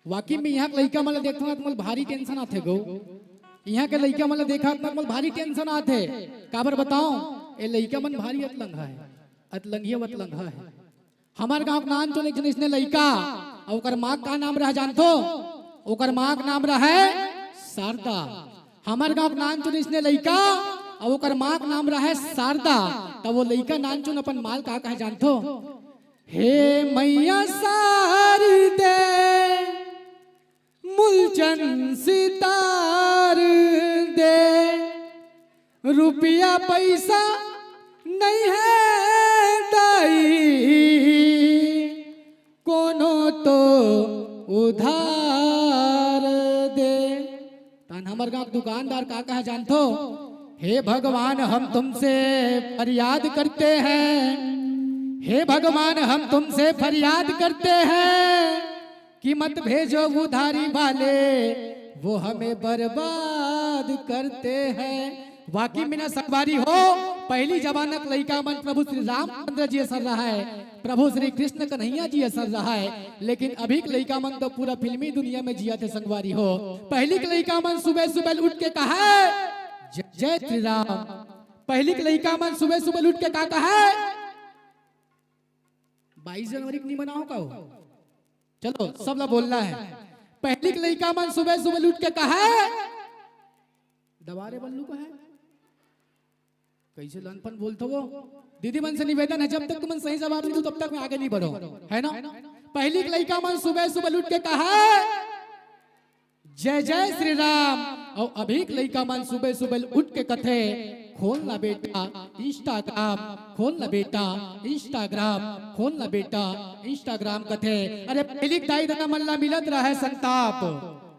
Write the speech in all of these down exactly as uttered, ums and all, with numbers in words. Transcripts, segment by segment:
वाकई में इहाँ के लइका मन ला देखथंव ना, त मोला भारी tension आथे गो। इहाँ के लइका मन ला देखथंव ना, त मोला भारी tension आथे। काबर बतावंव, ए लइका मन भारी अतलंगा हे, अतलंगी अउ अतलंगा हे। हमर गांव के नानचुन एक झन अइसने लइका, अउ ओकर माँ के का नाम रहय जानथो? ओकर माँ के नाम रहय शारदा। हमर गांव के नानचुन अइसने लइका, अउ ओकर माँ के नाम रहय शारदा। त वो लइका नानचुन अपन माँ ल का कहय जानथो? हे मैया शारदे, मुलचन सितार दे, रुपया पइसा नइ हे दाई, कोनो तो उधार दे। तहन हमर गांव के दुकानदार का कहय जानथो? हे भगवान, हम तुमसे फरियाद करते हैं, हे भगवान, हम तुमसे फरियाद करते हैं कि मत भेजो उधारी वाले, वो हमें बर्बाद करते हैं। वाकई में ना संगवारी हो, पहिली जमाना के लइका मन प्रभु श्री रामचंद्र जी असन रहय, प्रभु श्री कृष्ण कन्हैया जी असन रहय, लेकिन अभी के लइका मन तो पूरा फिल्मी दुनिया में जियत हे संगवारी हो। पहिली के लइका मन सुबह-सुबह उठ के कहय, "जय, जय श्री राम।" पहिली के लइका मन सुबह-सुबह उठ के का कहय? बाईस जनवरी के नइ मनावव का हो? चलो, सब ला बोलना हे। पहिली के लइका मन सुबह-सुबह उठ के कहय, दबा रे बल्लू कहय, कइसे लनपन बोलथो वो? दीदी मन से निवेदन हे, जब तक तुमन सही जवाब नइ दो, तब तक मैं आगे नइ बढ़ंव, हे ना? पहिली के लइका मन सुबह-सुबह उठ के कहय, "जय जय श्री राम।" अउ अभी के लइका मन सुबह-सुबह उठ के कथे, "खोल ना बेटा Instagram, खोल ना बेटा Instagram, खोल ना बेटा Instagram," कथे। अरे पहिली के दाई ददा मन ला मिलत रहय संताप,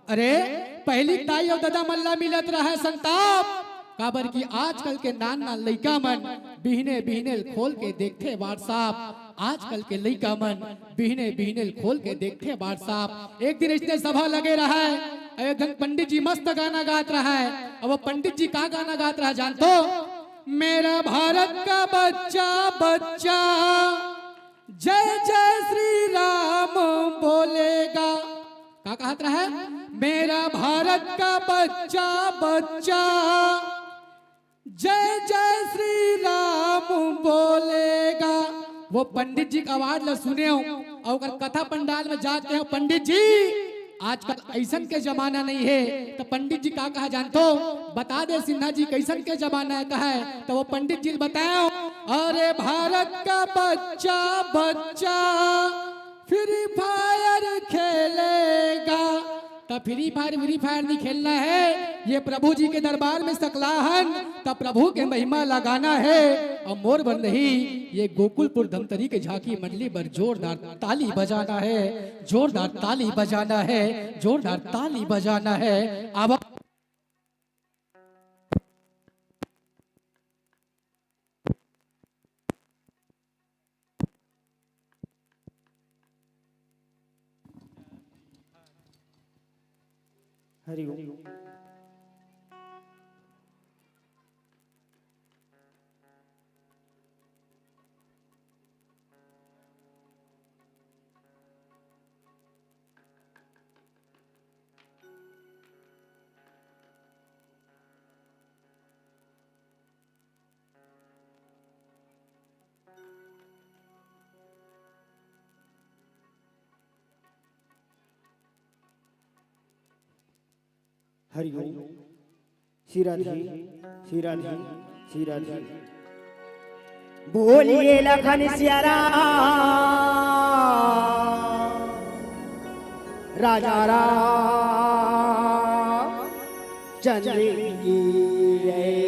अरे, पहिली दाई अउ ददा मन ला मिलत रहय संताप, काबर कि आजकल के नान नान लइका मन बिहने बिहने खोल के देखथे WhatsApp। आजकल के लइका मन बिहने बिहने खोल के देखथे WhatsApp। एक दिन अइसने सभा लगे रहय, अउ एक झन पंडित जी मस्त गाना गात रहय। अब वो पंडित जी का गाना गात रहय जानथो? मेरा भारत का बच्चा बच्चा जय जय श्री राम बोलेगा। का कहत रहय? मेरा भारत का बच्चा बच्चा जय जय श्री राम बोलेगा। वो पंडित जी के आवाज ला सुनेंव अउ ओकर कथा पंडाल में जाके कहेंव, "पंडित जी, आजकल अइसन के जमाना नइ हे।" त पंडित जी का कहय जानथो? बता दे सिन्हा जी, कइसन के जमाना हे कहय। त वो पंडित जी ल बताएंव, "अरे भारत का बच्चा बच्चा Free Fire खेलेगा।" त Free Fire, Free Fire नइ खेलना हे, ये प्रभु जी के दरबार में सकलाहन, त प्रभु के महिमा ला गाना हे। अउ मोर बर नहीं, ये गोकुलपुर धमतरी के झांकी मंडली बर जोरदार ताली बजाना हे, जोरदार ताली बजाना हे, जोरदार ताली बजाना हे। अब हरि ओम। हरि ओम। श्री राधे, श्री राधे, श्री राधे। बोलिए लखन सिया राम, राजा राम चंद्र की जय।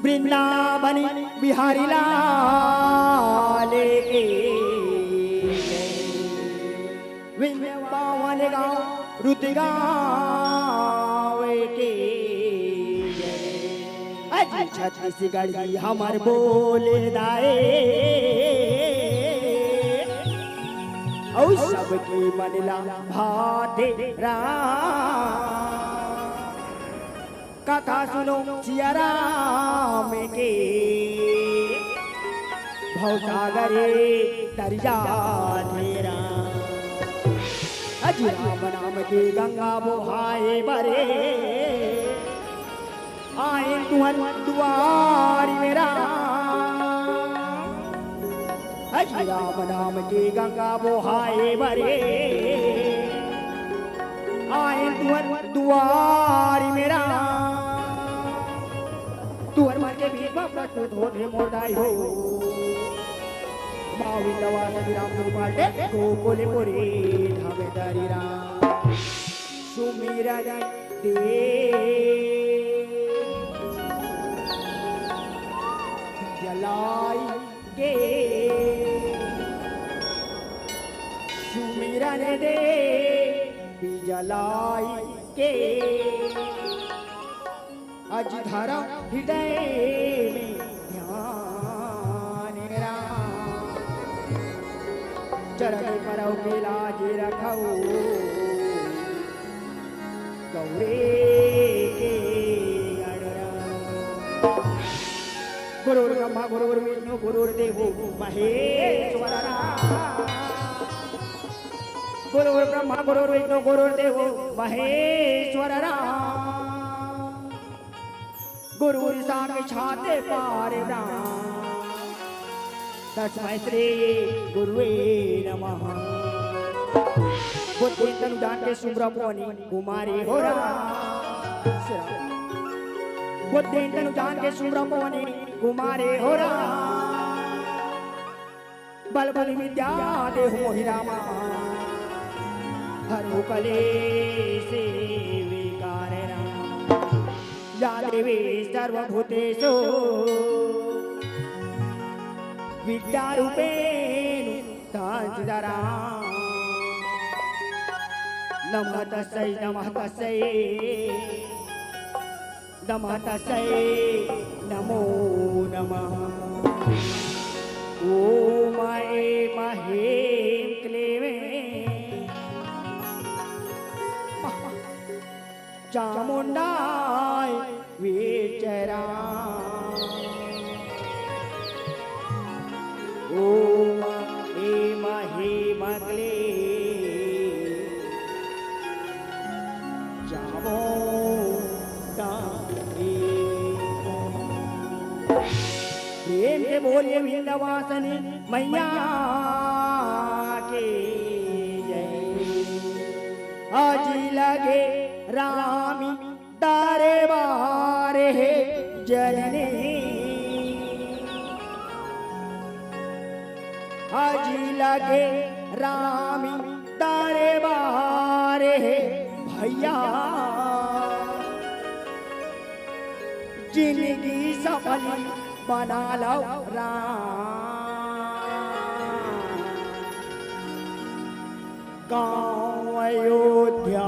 वृंदावन बिहारी लाल की जय। वृंदावन गाँव रुत गाँव की जय। अजी छत्तीसगढ़ी हमर बोले दाए, अउ सबके मन ला भाते राम। कथा सुनो सिया राम के, भवसागर हे तरिया धेरा। अजी राम नाम के गंगा बोहाए बरे, आए तुहर दुआरी मेरा। अजी राम नाम के गंगा बोहाए बरे, आए तुहर दुआरी मेरा। तुहर मन के बीच में प्रस्तुत होत हे मोर दाई हो। माँ विंध्यवासिनी राम कृपाल दे गोकुलपुरी धाम धरी राम। सुमिरन दे जलाई के, सुमिरन दे जलाई के। अजी धरा हृदय में ध्यान राम। चरण परव के लाज रखव गौरे के गण राम। गुरुर्ब्रह्मा गुरुर्विष्णु गुरुर्देवो महेश्वर राम। गुरुर्ब्रह्मा गुरुर्विष्णु गुरुर्देवो महेश्वर राम। गुरुर्साक्षात् परब्रह्म तस्मै श्री गुरुवे नमः। बुद्धिन तनु जान के सुमिरव पवनी कुमारी हो राम। बुद्धिन तनु जान के सुमिरव पवनी कुमारी हो राम। बल बुद्धि विद्या देहु मोहि रामा, हरहु कलेस विकार राम। या देवी सर्वभूतेषु विद्यारूपेण संस्थिता राम। नमः तस्यै, नमः तस्यै। नमः तस्यै, नमो नमः। ॐ ऐं महीं क्लीं चामुण्डाय विचरा। ॐ ऐं महीं क्लीं चामुण्डाय। प्रेम से बोलिए विंध्यवासिनी मैया की जय। अजी लगे रामी दरबार हे जननी, अजी लगे रामी दरबार हे भैया। जिंदगी सफल बना लव राम। गाँव अयोध्या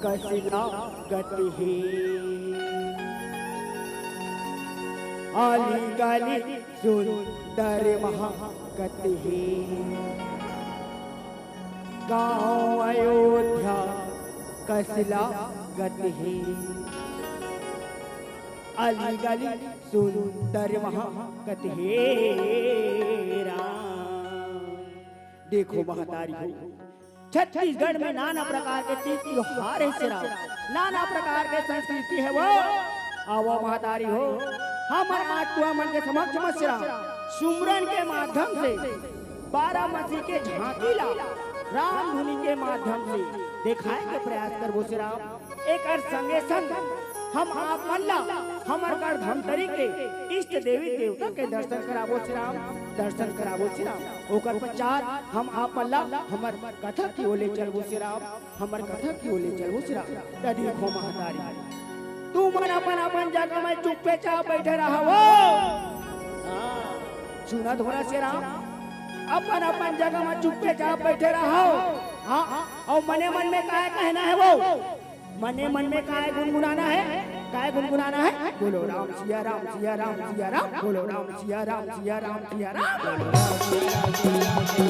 कस लागत हे, अली गली सुंदर महकत हे। गाँव अयोध्या कस लागत हे, अली गली सुंदर महकत हे राम। देखो महतारी हो, छत्तीसगढ़ में नाना प्रकार के तीज त्योहार हे सिरा, नाना प्रकार के संस्कृति हे वो। आवो महतारी हो, हमन आज तुमन के समक्ष में सिरा सुमरन के माध्यम से, बारामसी के झांकी ला राम धुनी के माध्यम से देखाए के प्रयास करबो सिरा। एकर संगे संग हम आप मन ला हमर गढ़ धमतरी के इष्ट देवी देवता के दर्शन कराबो सिरा, दर्शन कराबो सिरा। ओकर पश्चात हम आप मन ला हमर कथा की ओर ले चलबो सिरा, हमर कथा की ओर ले चलबो सिरा। त देखो महतारी, तुमन अपन अपन जगह में चुप्पे चाप बैठे रहव। हाँ, सुनत हो ना सिरा, अपन अपन जगह में चुप्पे चाप बैठे रहव। हाँ, अउ मने मन में काय कहना हे वो? मने मन में काय गुनगुनाना हे? काय गुनगुनाना हे? बोलो राम सिया राम सिया राम सिया राम, बोलो राम सिया राम सिया राम सिया राम, बोलो राम सिया राम सिया राम सिया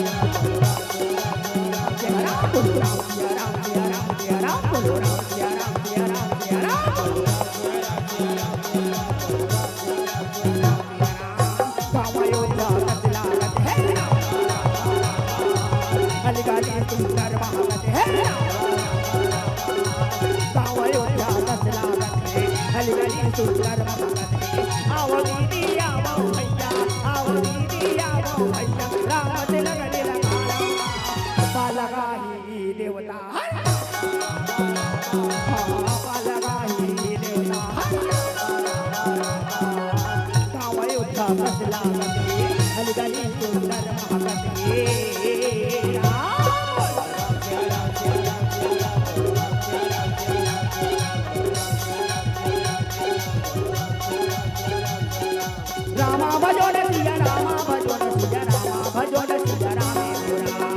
राम, बोलो राम सिया राम सिया राम सिया राम, बोलो राम सिया राम सिया राम सिया राम, बोलो राम सिया राम सिया राम, बोलो राम सिया राम सिया राम, बोलो राम सिया राम सिया राम। गली सुंदर महकत हे। आवो दीदी, आवो भैया, आवो दीदी, आवो भैया, राम तिलक लगाई। पा लगा ही देवता, हाँ, पा लगा ही देवता, गाँव अयोध्या कस लागत हे, गली गली सुंदर महकत हे। राम। रामा भजो न सिया, रामा भजो न सिया, रामा भजो न सिया, रामे हो राम।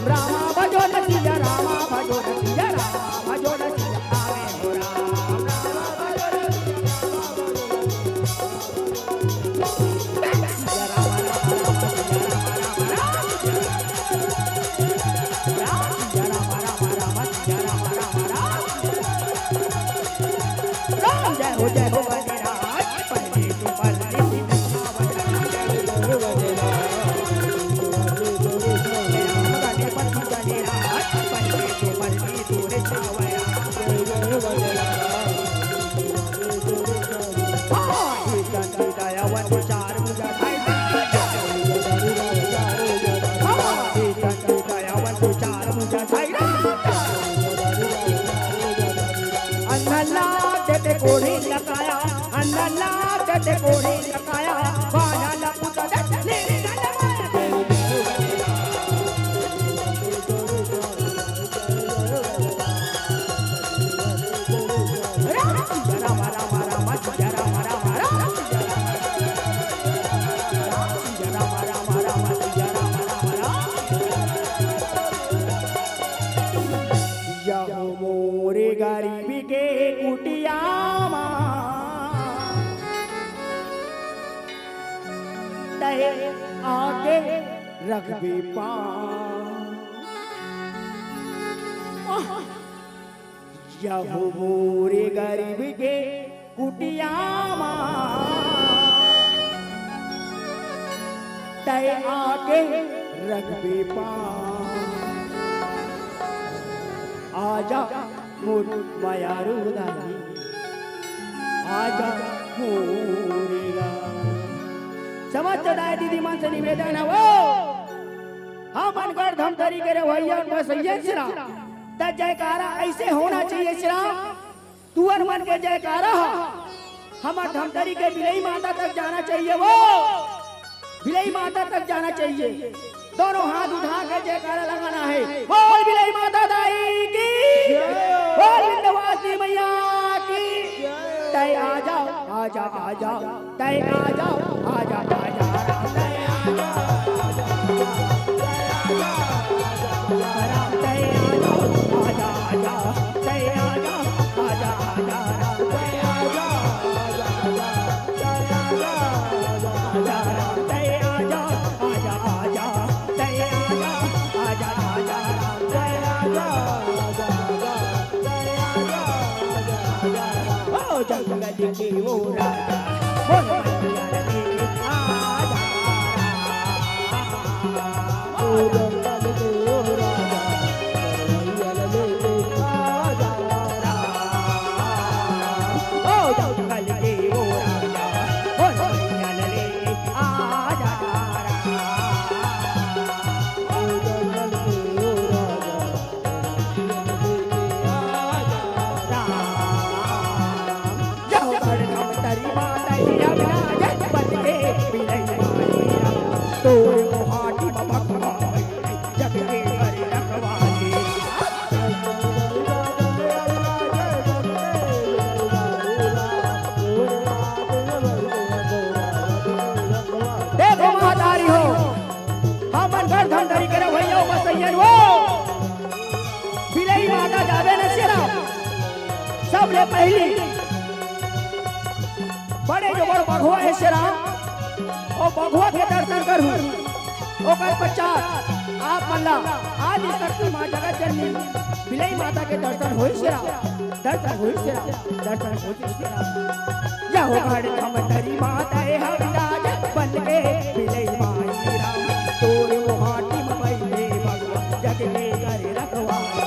रामा भजो न सिया, रामा भजो न सिया, रामा भजो न सिया, रामे हो राम। राम जय हो, जय हो गणराज, पहले तो बल्ली बिछावत। गणपति गणराज, पहले तो बल्ली तोरे छावया। हाँ, हे चंडी दयावंत चार भुजा धारी। हाँ, हे चंडी दयावंत चार भुजा धारी। अंधला देते कोढ़ी लकाया, अंधला देते कोढ़ी लकाया, बाजा लपुटा दे, ले चल माया। यहो मोरे गरीब के कुटिया मा, तय आके रखबे पाँव। यहो मोरे गरीब के कुटिया मा, तय आके रखबे पाँव। आजा मोर मयारू दाई, आजा मोरे गा। समस्त दाई दीदी मन से निवेदन हे वो, हमन गढ़ धमतरी के रहवइया बसइया श्री राम, त जयकारा अइसे होना चाहिए श्री राम। तुअर मन के जयकारा ह हमर धमतरी के बिलई माता तक जाना चाहिए वो, बिलई माता तक जाना चाहिए। दोनों हाथ उठा के जयकारा लगाना हे। बोल बिलई माता दाई की, बोल विंध्यवासिनी मैया की। तय आजा, आजा, आजा। तय आजा, आजा, आजा, राम तय आजा, आजा, आजा, राम तय आजा, आजा, आजा, तय आजा, आजा, आजा, राम तय आजा, आजा, आजा, राम तय आजा, आजा, आजा, तय आजा, आजा, आजा, राम तय आजा, आजा, आजा, तय आजा, आजा, आजा, राम। ओ जंगल के वो राजा, मोर मैया रे, आजा राम। ओ जंगल के वो राजा, मोर मैया रे, आजा राम। ओ जंगल के वो राजा, मोर मैया रे, आजा राम। ओ जंगल के वो राजा, देखो महतारी हो, हमन घर धन धरी करे भैया बसैयन वो। बिलई माता जाबे न श्री राम, सबले पहिली बड़े जो बड़ बघवा हे श्री राम, ओ बघवा के दर्शन करहू। ओकर पश्चात आप मन ला आदि शक्ति माँ जगत जननी बिलई माता के दर्शन होई श्री राम, दर्शन होई श्री राम, दर्शन होई श्री राम। यहो घर धमतरी माता हे विराज बन के बिलई माई राम, तोरे मोहाटी में बैठे भगवान जग के करे रखवाला।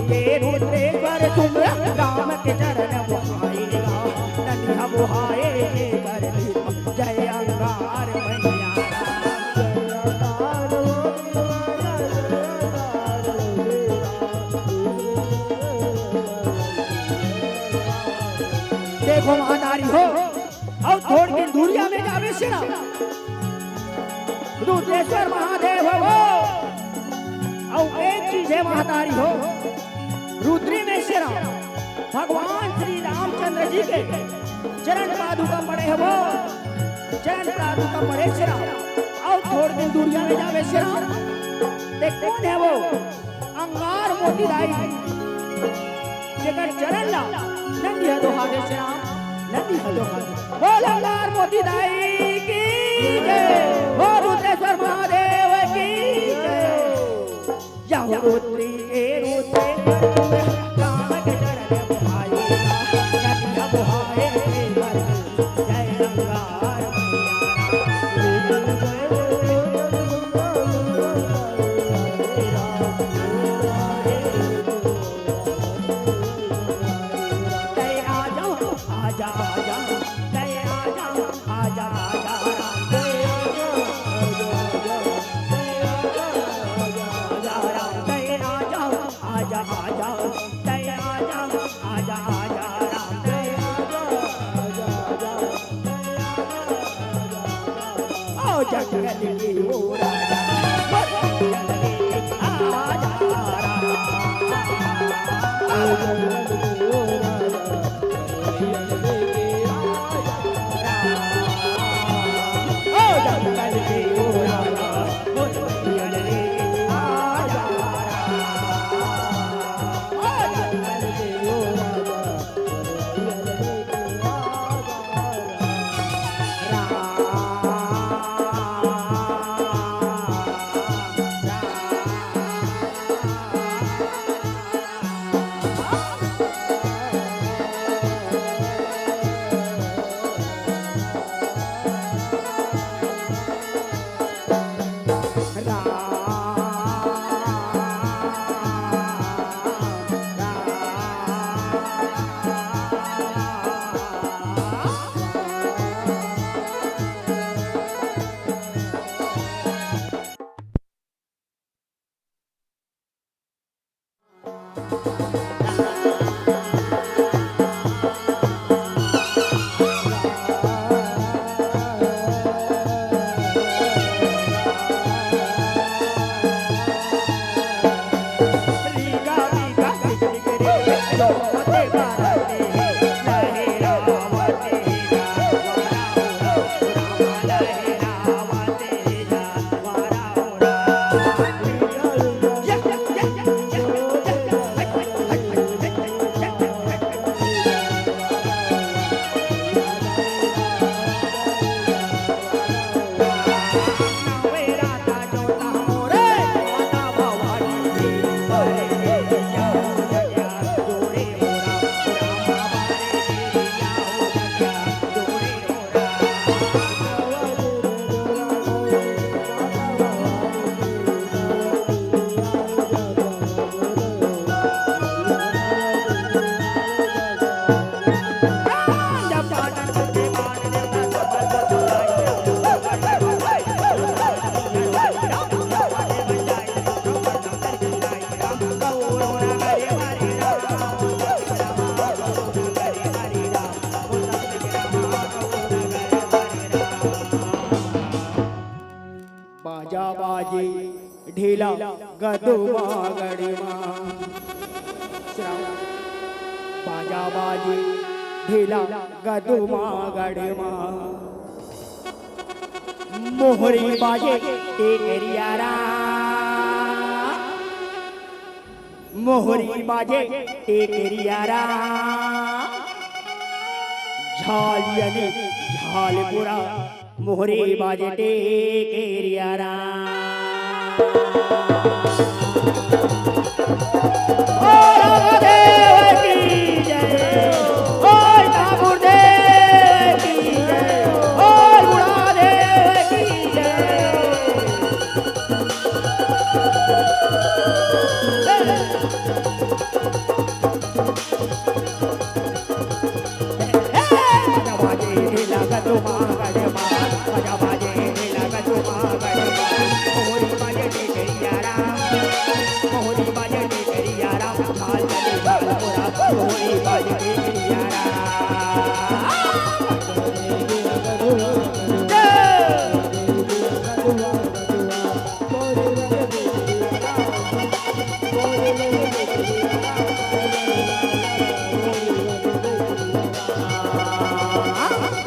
के रुद्रेश्वर सुमरा राम के चरण मोहाए गा, नदिया मोहाए के कर दीप जय अंगार मैया। देखो महतारी हो, अउ थोड़ के दूरिया में जावे सिरा। रुद्रेश्वर महादेव हो, अउ एक चीज हे महतारी हो, रुद्री में सिरा भगवान श्री रामचंद्र जी के चरण पादुका पड़े हे वो, चरण पादुका पड़े सिरा। अउ थोड़ दिन दूरिया में जावे सिरा, ते कोन हे वो? अंगार मोती दाई, जेकर चरण ला नंदी ह दोहारे श्याम, नंदी ह दोहारे। बोल अंगार मोती दाई की जय, बोल रुद्रेश्वर महादेव की जय। या हो रुद्री के रुद्रेश्वर राम के चरण मोहाए, नंदी ह दोहारे श्याम। आजा, आजा, आजा, राम, आजा, आजा, आजा, आजा, आजा, आजा। ओ जंगल की ओ राजा, ओ जंगल की आजा, राम। ओ जंगल की ओ राजा, ओ जंगल की ओ राजा, ओ जंगल की आजा, राम। बाजा बाजी ढीला गदुमा गड़िमा। बाजा बाजी ढीला गदुमा गड़िमा। मोहरी बाजे टेकरिया रा। मोहरी बाजे टेकरिया रा, झालिया ने झालपुरा, मोहरी बाजे टेकरिया रा। ओ रामदेव की जय, ओ ठाकुर देव की जय, ओ गुणादेव की जय।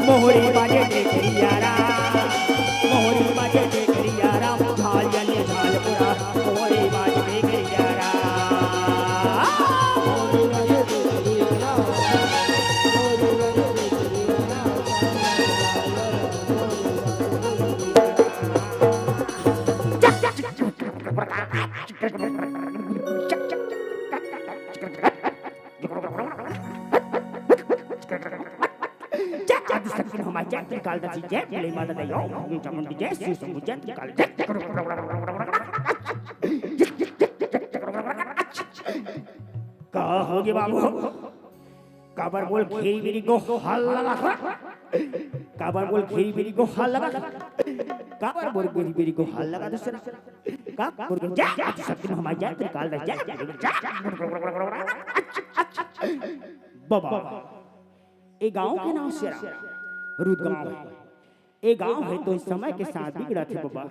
मोहरी बाजे टेकरिया राम, मोहरी बाजे टेकरिया राम, झाल जने झाल पुरा, मोहरी बाजे टेकरिया राम। जय आदिशक्ति महामाई, जय त्रिकालदर्शी, जय भोले माता दी, जय ओम चामुंडी, जय शिव शंभू, जय त्रिकाल, जय। का होगे बाबू? काबर मोर खीरी बीरी गोहाल लगा? काबर मोर खीरी बीरी गोहाल लगा? काबर मोर खीरी बीरी गोहाल लगा दूसरा? का मोर जय आदिशक्ति महामाई, जय त्रिकाल, जय, जय। बाबा, ए गांव के नाम शेरा, रुद गांव हे। ए गांव हे तो समय के साथ बिगड़त हे बाबा।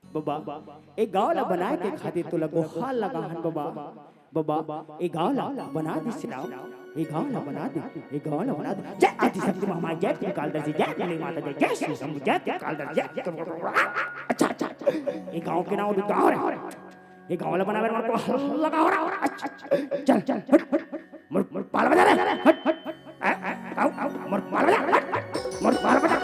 बाबा, ए गांव ला बनाए के खातिर तोला गोहाल लगा हन बाबा। बाबा, ए गांव ला बना दे सिराव, ए गांव ला बना दे, ए गांव ला बना दे। जय आदिशक्ति महामाई, जय त्रिकालदर्शी, जय भोले माता दी, जय शिव शंभू, जय त्रिकालदर्शी, जय। अच्छा, अच्छा, अच्छा। ए गांव के नाम रुद गांव हे। ए गांव ला बनाए बर मोर गोहाल लगा हो रहा। अच्छा, अच्छा, चल, चल, हट, हट, हट। मोर, मोर पाल बजा रे, हट, हट, हट। ए, ए, आओ, आओ, मोर पाल बजा, हट, हट, मोर पाल बजा।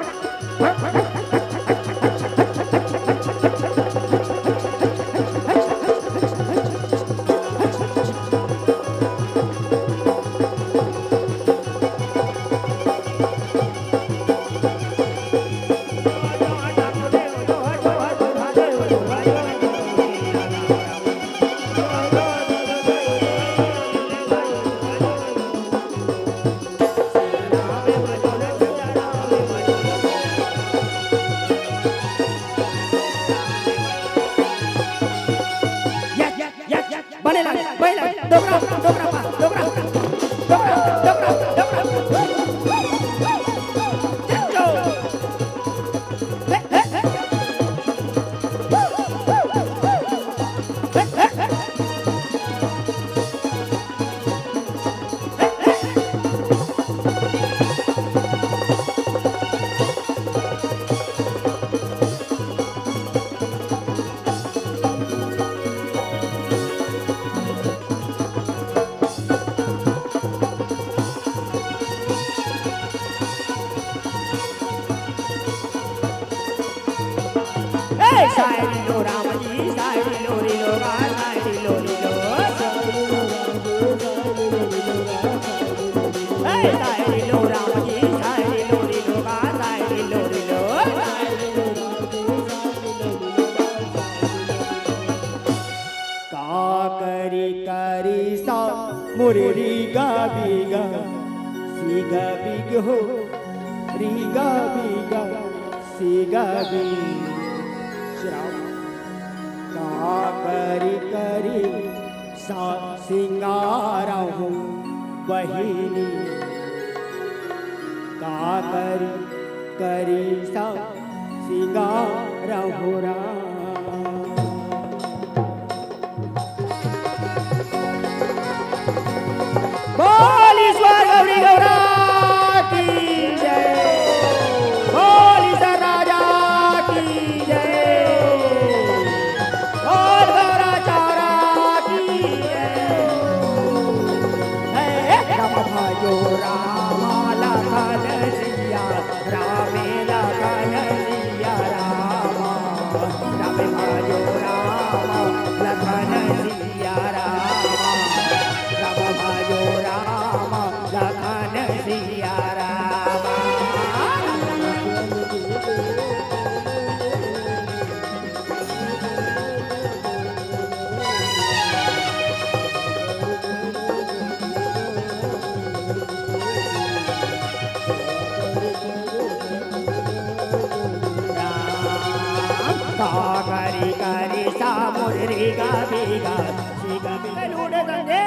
बने लागे, बने लागे। डोकरा, डोकरा पा, डोकरा, डोकरा, डोकरा, डोकरा। हे, हे, हे। हे, हे, हे। ए, सायरी लो राम जी, सायरी लो रे लो गा, सायरी लो रे लो। ए, सायरी लो राम जी, सायरी लो रे लो गा, सायरी लो रे लो। का करी करी सा मोरे रीगा बीगा, सीगा बीग हो, रीगा बीगा, सीगा बीग। श्रावण। का करी करी सा सिंगारहूँ बहिनी, का करी करी सा सिंगारहूँ राम। बोल ईश्वर गौरी गौरा की जय, बोल ईश्वर राजा की जय, बोल गौरा चौरा की जय। हे राम भजो राम लखन सिया, रामे लखन सिया राम, रामे भजो राम लखन सिया राम, राम भजो राम लखन सिया राम। रे गा रे गा रे गा रे। लूट रे संगे,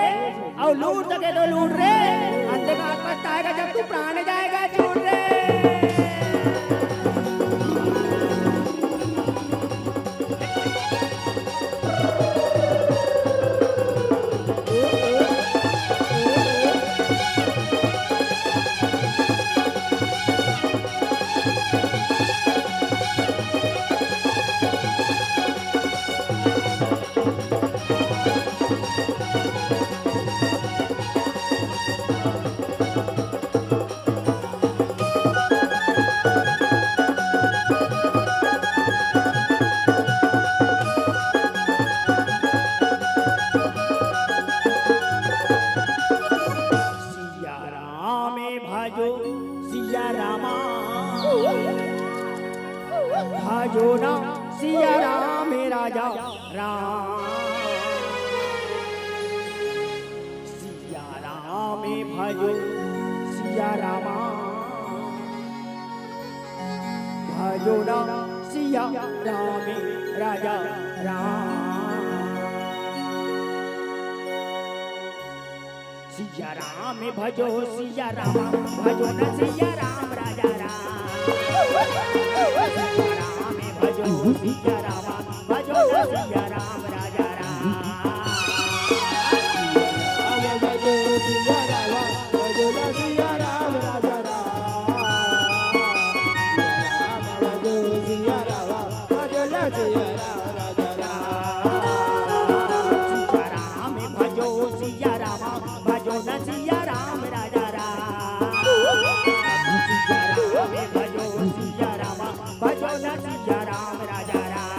अउ लूट सके तो लूट रे, अंत काल पछताएगा जब तू प्राण जाएगा छूट रे। सिया राम भजो सिया रामा, भजो ना सिया राम राजा राम। सिया राम भजो सिया रामा, भजो ना सिया राम राजा राम। सिया राम भजो सिया राम, भजो ना सिया राम राजा राम। सिया राम भजो सिया राम, भजो ना सिया राम राजा राम। सिया राम भजो सिया राम, भजो ना सिया राम राजा राम। सिया राम भजो सिया राम, भजो ना सिया राम राजा राम।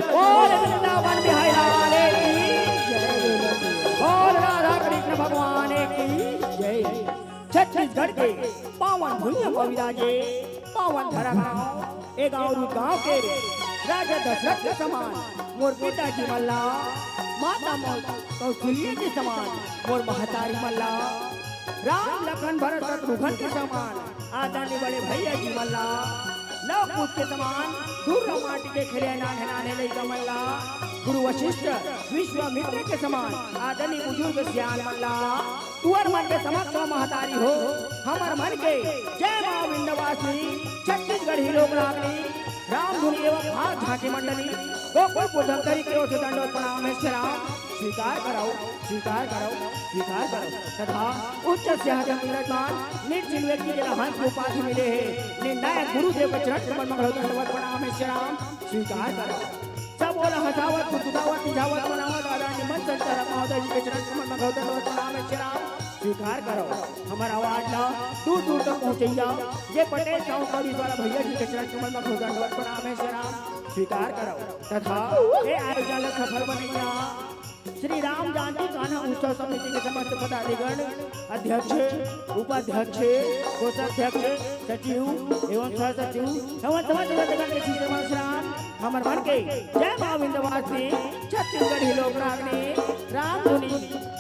बोल वृंदावन बिहारी लाल की जय, बोल राधा कृष्ण भगवान की जय। छत्तीसगढ़ के पावन भुइयां पर विराजे पावन धरा गांव, ए गांव रूप गांव के राजा दशरथ के समान मोर पिताजी मन ला, माता मोर कौशल्या के समान मोर महतारी मन ला, राम लखन भरत शत्रुघ्न के समान आदरणीय बड़े भैया जी मन ला, लव कुश के समान दूर माटी के खेले नान्हे नान्हे लइका मन ला, गुरु वशिष्ठ विश्वामित्र के समान आदरणीय बुजुर्ग सियान मन ला, तुअर मन के समक्ष म महतारी हो, हमर मन के जय माँ विंध्यवासिनी, छत्तीसगढ़ी लोक रागनी, राम धुनी एवं भाग झांकी मंडली, गोकुलपुर धमतरी के ओर से दंडवत प्रणाम हे श्री राम। स्वीकार करव, स्वीकार करव, स्वीकार करव। तथा उच्च सिंहासन विराजमान निर्जिन व्यक्ति के हंस उपाधि मिले हे, निर्णायक गुरुदेव के चरण कमल म घलो दंडवत प्रणाम हे श्री राम। स्वीकार करव। सब ओला हंसावत, फुसफुसावत, रिझावत, मनावत, आदरणीय मंच संचालक महोदय जी के चरण कमल म घलो दंडवत प्रणाम हे श्री राम। स्वीकार करव। हमर आवाज ला दूर दूर तक पहुंचइया जे पटेल गांव का वाला भैया जी के चरण कमल म घलो दंडवत प्रणाम हे श्री राम। स्वीकार करव। तथा ए आयोजन ला सफल बनइया श्री राम जानकी कान्हा उत्सव समिति के समस्त पदाधिगण, अध्यक्ष, उपाध्यक्ष, कोषाध्यक्ष, सचिव एवं सह सचिव एवं समस्त पदाधिगण के शीश नमन श्री राम। हमर मन के जय माँ विंध्यवासिनी, छत्तीसगढ़ी लोक रागनी, राम धुनी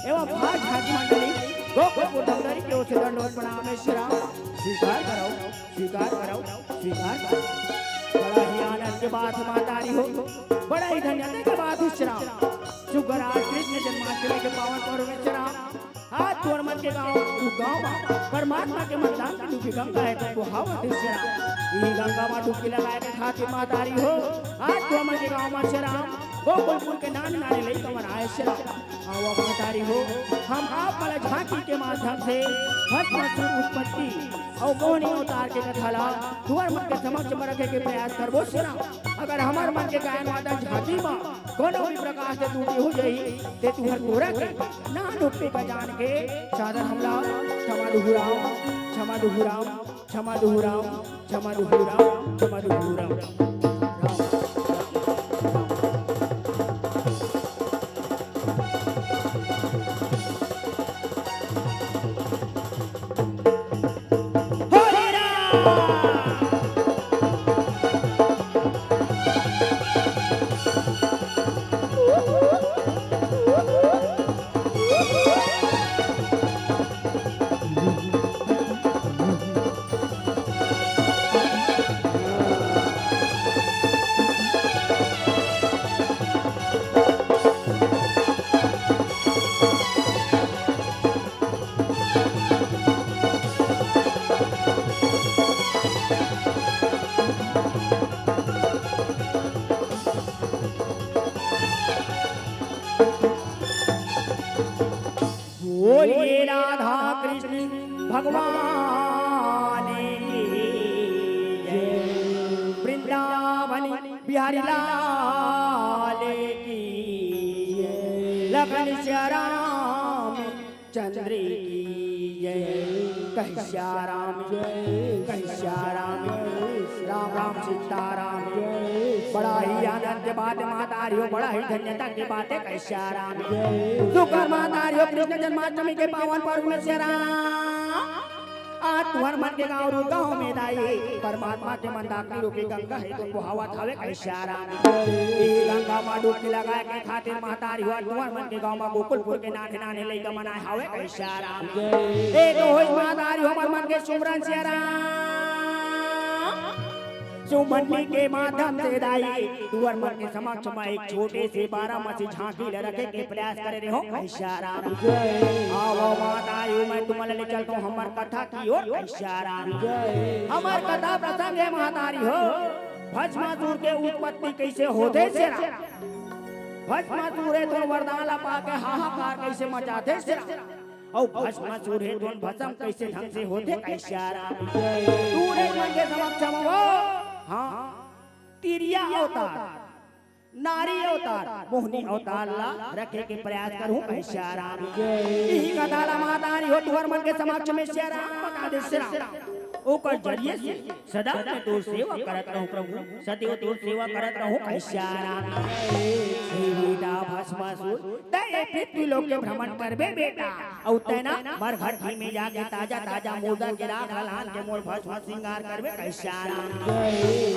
एवं भाग झांकी मंडली, गोकुलपुर धमतरी के ओर से दंडवत प्रणाम हे श्री राम। स्वीकार करव, स्वीकार करव, स्वीकार करव। बड़ा ही आनंद के बात हे महतारी हो, बड़ा ही धन्यता के बात हे श्री राम। सुग्घर आज कृष्ण जन्माष्टमी के पावन पर्व में श्री राम, आज तुंहर मन के गांव, वो गांव म परमात्मा के मंदाकिनी रूपी गंगा हे, त बोहावत हे श्री राम। इही गंगा म डुबकी लगाए के खातिर महतारी हो, आज तुंहर मन के गांव म श्री राम, गोकुलपुर के नान नान लइका मन आए श्री राम। आवा महतारी हो, हम आप मन ला झांकी के माध्यम से भस्मासुर उत्पत्ति अउ मोहिनी अवतार के कथा ला तुंहर मन के समक्ष म रखे के प्रयास करबो श्री राम। अगर हमर मन के गायन वादन झांकी म कोनो भी प्रकार से त्रुटि हो जाही, ते तुंहर कोरा के नान उक्ति का जान के सादर हमला क्षमा दुहराव, क्षमा दुहराव, क्षमा दुहराव, क्षमा दुहराव, क्षमा दुहराव। बोलिए राधा कृष्ण भगवान की जय। वृंदावन बिहारी लाल की जय। लखन श्याम चंद्र की जय। कह श्याम, कह श्याम, राम राम सीताराम। बड़ा ही आनंद के बात है महतारी हो, बड़ा ही धन्यता के बात है। कह श्याम, शुक्र महतारी हो, कृष्ण जन्माष्टमी के पावन पर्व में श्याम, आज तुहर मन के गांव रूप गांव में दाई परमात्मा के मंदाकिनी रूपी गंगा हे, तो बोहावत हवे। कह श्याम, ए गंगा मा डुबकी लगाए के खातिर महतारी हो, तुहर मन के गांव मा गोकुलपुर के नान्हे नान्हे लइका मन आए हवे। कह श्याम, ए तो होइस महतारी हो, हमर मन के सुमरन श्याम, सुमन के माध्यम से दाई तुहर मन के समक्ष मा एक छोटे से बारामासी झांकी ल रखे के प्रयास करे रेहेंव। कह श्याम, आवव महतारी हो, मैं तुमन ला ले चलत हंव हमर कथा की ओर। कह श्याम, हमर कथा प्रसंग हे महतारी हो, भस्मासुर के उत्पत्ति कइसे होथे श्याम, भस्मासुर हे तो वरदान ला पाके हाहाकार कइसे मचाथे श्याम, अउ भस्मासुर हे तो भस्म कइसे ढंग से होथे। कह श्याम, तुहरे मन के समक्ष मा, हां, तिरिया अवतार, नारी अवतार, मोहनी अवतार ला रखे के प्रयास करहूं। कह श्याम, इही कथा ला महतारी हो तुहर मन के समक्ष में श्याम बता दे श्याम, ओकर जरिए से सदा मैं तोर सेवा करत रहूं प्रभु, सदैव तोर सेवा करत रहूं। कह श्याम, हे बेटा भस्मासुर, तैं ए पृथ्वी लोक के भ्रमण करबे बेटा, अउ तैं ना मरघट्टी में जाके ताजा ताजा मुर्दा के राख ला लान के मोर भस्म श्रृंगार करबे। कह श्याम,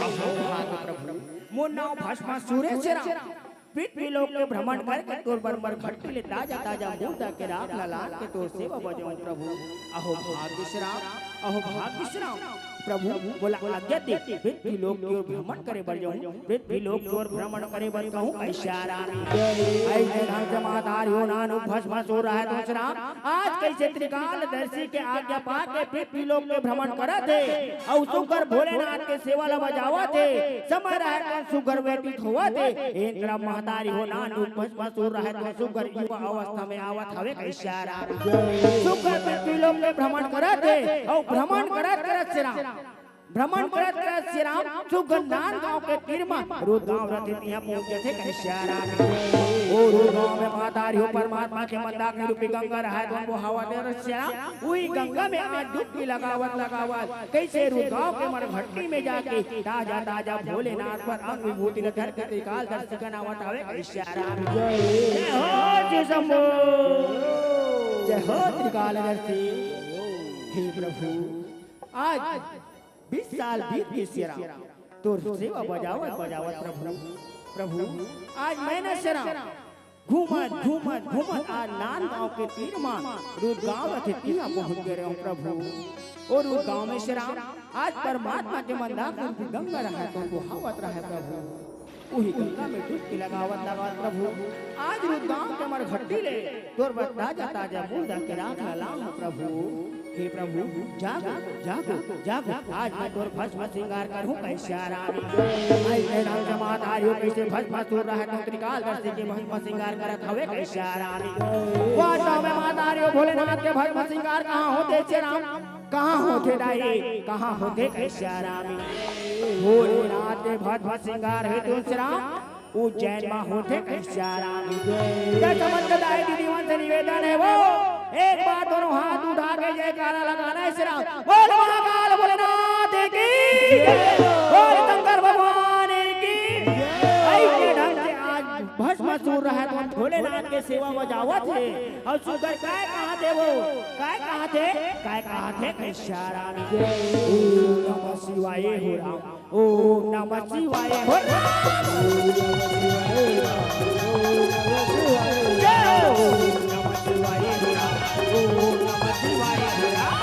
अहो भाग प्रभु, मोर नांव भस्मासुर हे श्याम, पृथ्वी लोक के भ्रमण करके तोर बर मरघट्टी ले ताजा ताजा मुर्दा के राख ला लान के तोर सेवा बजाहूं प्रभु। अहो भाग्य श्याम, अहो भाग्य श्याम, प्रभु मोला आज्ञा दे, पृथ्वी लोक के ओर भ्रमण करे बर जाहूं, पृथ्वी लोक के ओर भ्रमण करे बर कहूं। कह श्याम, अइसे ढंग से महतारी हो नानू भस्मासुर रहे तो श्याम, आज कइसे त्रिकालदर्शी के आज्ञा पाके पृथ्वी लोक के भ्रमण करत हे, अउ सुघर भोलेनाथ के सेवा ला बजावत हे, समय रहे तो सुघर व्यतीत होवत हे। ए तरफ महतारी हो नानू भस्मासुर रहे तो सुघर युवा अवस्था में आवत हवे। कह श्याम, सुघर पृथ्वी लोक के भ्रमण करत हे, अउ भ्रमण करत करत श्याम, भ्रमण करत करत श्याम सुघर नांदगांव के तीर मा रुदगांव रथे तिहां पहुंच जथे। कह श्याम, ओ रुदगांव में महतारी हो परमात्मा के मंदाकिनी रूपी गंगा रहे तो बोहावत हे श्याम, उही गंगा में आज डुबकी लगावत लगावत कइसे रुदगांव के मरघट्टी में जाके ताजा ताजा भोलेनाथ बर अंग विभूति ल धर के त्रिकालदर्शी बनावत हवे। कह श्याम, जय हो शिव शंभो, जय हो त्रिकालदर्शी। हे प्रभु, आज बीस साल बीत गे श्याम, तोर सेवा बजावत बजावत प्रभु, प्रभु, आज मैं ना श्याम घूमत घूमत घूमत आज नांदगांव के तीर मा रुदगांव रथे तिहां पहुंच गे रहेंव प्रभु। ओ रुदगांव में श्याम आज परमात्मा के मंदाकिनी रूपी गंगा रहे तो बोहावत रहे प्रभु। उही गंगा में डुबकी लगावत लगावत प्रभु, आज रुदगांव के मरघट्टी ले तोर बर ताजा ताजा मुर्दा के राख ला लांव प्रभु। हे प्रभु, जागो, जागो, जागो, आज मैं तोर भस्म श्रृंगार करहूं। कह श्याम, अइसे ढंग से महतारी हो कइसे भस्मासुर रहे तो त्रिकालदर्शी के भस्म श्रृंगार करत हवे। कह श्याम, वास्तव में महतारी हो भोलेनाथ के भस्म श्रृंगार कहां होथे श्याम? कहां होथे दाई, कहां होथे? कह श्याम, भोलेनाथ के भस्म श्रृंगार हे तो श्याम उज्जैन मा होथे। कह श्याम, जय समस्त दाई दीदी मन से निवेदन हे वो, एक बार दोनों हाथ उठा के जयकारा लगाना हे श्याम। बोल महाकाल भोलेनाथ की, बोल शंकर भगवान की। अइसे ढंग से आज भस्म सुर रहत मन भोलेनाथ के सेवा बजावत हे। अउ सुग्घर काय कहत हे वो? काय कहत हे? काय कहत हे? कइसे राम? ओम नमः शिवाय हो राम। ओम नमः शिवाय हो राम। ओम नमः शिवाय हो राम। ओम नमः शिवाय हो राम। ओम नमः शिवाय हो राम।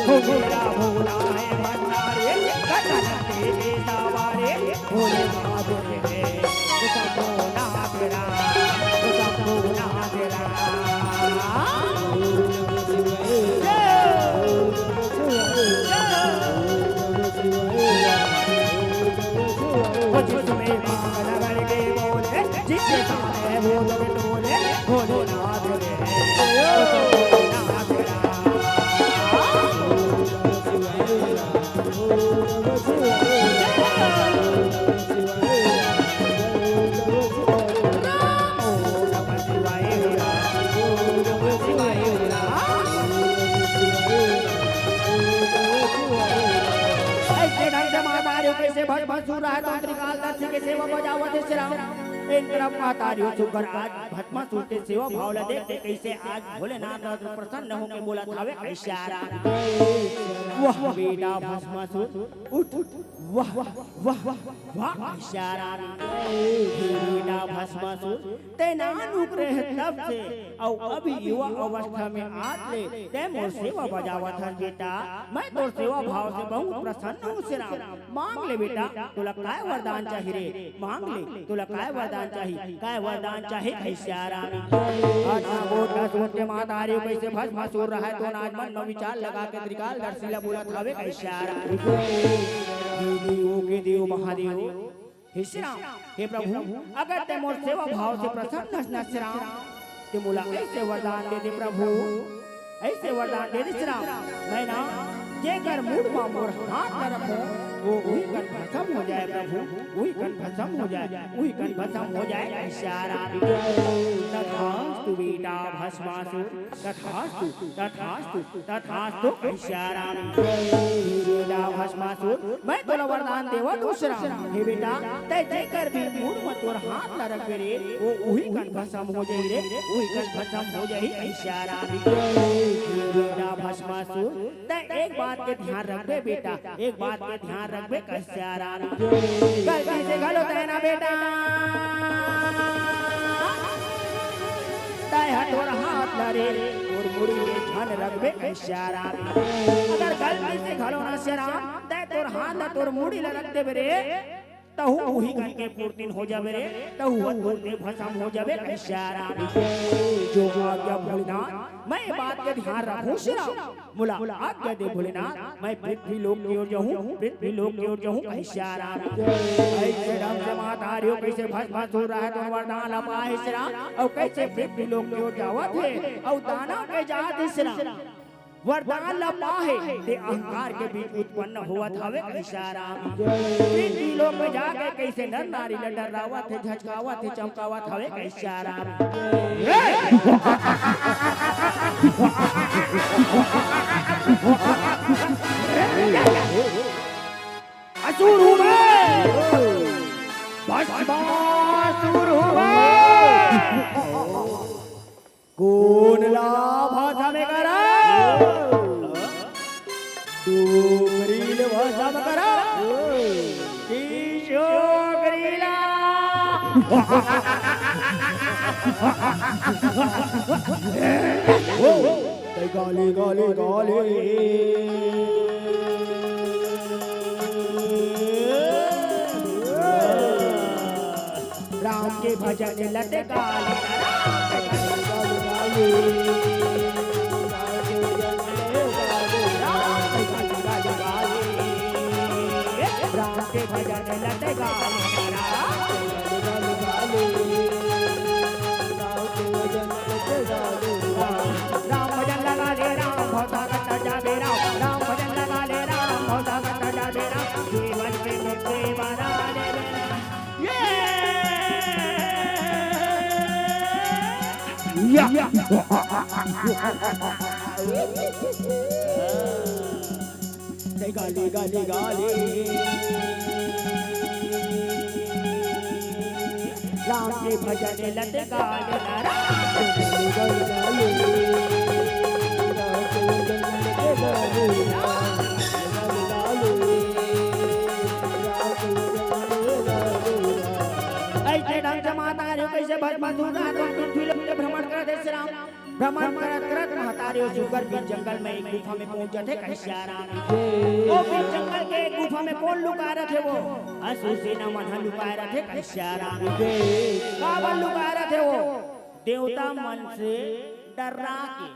हो मेरा भोला है भंडारी, गगन के सवारी, भोलेनाथ रे, शंभोनाथ राम, शंभोनाथ राम। वो जिसमें पागल करके बोले, जिसके सामने वो लोग टोले, भोलेनाथ रे, शंभोनाथ राम। अइसे ढंग से महतारी कइसे भस्मासुर रहत हे, त्रिकालदर्शी के सेवा बजावत हे श्री राम। इन तरफ महतारी सुग्घर आज भस्मासुर के सेवा भाव ला देख के कइसे आज भोलेनाथ प्रसन्न होके बोलत हवे, कइसे राम? वाह बेटा भस्मासुर, उठ, उठ। वाह, वाह, वाह, वाह, कइसे राम? हे बेटा भस्मासुर, तैं नानुक रहे तब से, अउ अभी युवा अवस्था में आत ले, तैं मोर सेवा बजावत हस बेटा। मैं तोर सेवा भाव से बहुत प्रसन्न हूँ श्री राम। मांग ले बेटा, तोला काय वरदान चाही रे? मांग ले, तोला काय वरदान चाही? काय वरदान चाही? कइसे राम? अतना गोठ सुन के महतारी कइसे भस्मासुर रहत हे, तो नाच मन म विचार लगा के त्रिकालदर्शी ला बोलत हवे, कइसे राम? हे देव के देव महादेव, हे श्री राम, हे प्रभु, अगर तैं मोर सेवा भाव से प्रसन्न हस न श्री राम, तैं मोला अइसे वरदान दे दे प्रभु, अइसे वरदान दे दे श्री राम। मैं ना जेकर मुड़ म मोर हाथ ल रखूं, वो उही कन भस्म हो जाए प्रभु, उही कन भस्म हो जाए, उही कन भस्म हो जाए, कइसे राम? तथास्तु बेटा भस्मासुर, तथास्तु, तथास्तु, तथास्तु, कइसे राम? हे बेटा भस्मासुर, मैं तोला वरदान देवत हूँ श्री राम। हे बेटा, तैं जेकर भी मुड़ म तोर हाथ ला रखबे रे, वो उही कन भस्म हो जाही रे, उही कन भस्म हो जाही, कइसे राम? हे बेटा भस्मासुर, तैं एक बात के ध्यान रखबे बेटा, एक बात के ध्यान रखबे, कइसे राम? गलती से घलो तैं ना बेटा, तैं ह तोर हाथ ला रे, तोर मुड़ी में झन रखबे, कइसे राम? अगर गलती से घलो ना श्री राम, तैं तोर हाथ ला तोर मुड़ी ला रख देबे रे, तहू उही कन के पुरतीन हो जाबे रे, तहू ह तुरते भस्म हो जाबे, कइसे राम? जो आज्ञा भोलेनाथ, मैं ये बात के ध्यान रखूं श्री राम। मोला आज्ञा दे भोलेनाथ, मैं पृथ्वी लोक की ओर जाऊं, पृथ्वी लोक की ओर जाऊं, कइसे राम? अइसे ढंग से महतारी कइसे भस्मासुर रहत हे, तो वरदान ला पाहे श्री राम, अउ कइसे पृथ्वी लोक की ओर जावत हे, अउ दानव के जात हे श्री राम। वरदान ला पाहे, ते अहंकार के बीच उत्पन्न होवत हवे, कइसे राम? पृथ्वी लोक में जाके कइसे नर नारी ला डरावत हे, झचकावत हे, चमकावत हवे, कइसे राम? असुर हूँ मैं, भस्मासुर हूँ मैं। कोन ला भस्म करा? डोकरी ल भस्म करा। किशोकरी ला। ओ, गाली, गाली, गाली। राम के भजन लत गाली, राम के भजन लत गाली, राम के भजन लत गाली, राम के भजन लत गाली। राम भजन लगा ले राम, भवसागर तर जाबे राम। राम भजन लगा ले राम, भवसागर तर जाबे राम। जीवन के मुक्ति बना ले राम। ये या। गाली, गाली, गाली। राम के भजन लत गाले ना राम। ऐसे ढंग से माता रे कैसे भस्मासुर रात में पृथ्वी लोक के भ्रमण करत हे श्री राम। भ्रमण करत करत महतारी अउ सुग्घर बीच जंगल में एक गुफा में पहुंच जाथे कहिसे राम। ओ बीच जंगल के एक गुफा में कोन लुकाय रथे वो? असुर सेना मन ह लुकाय रथे कहिसे राम। काबर लुकाय रथे वो? देवता मन से डर्रा के,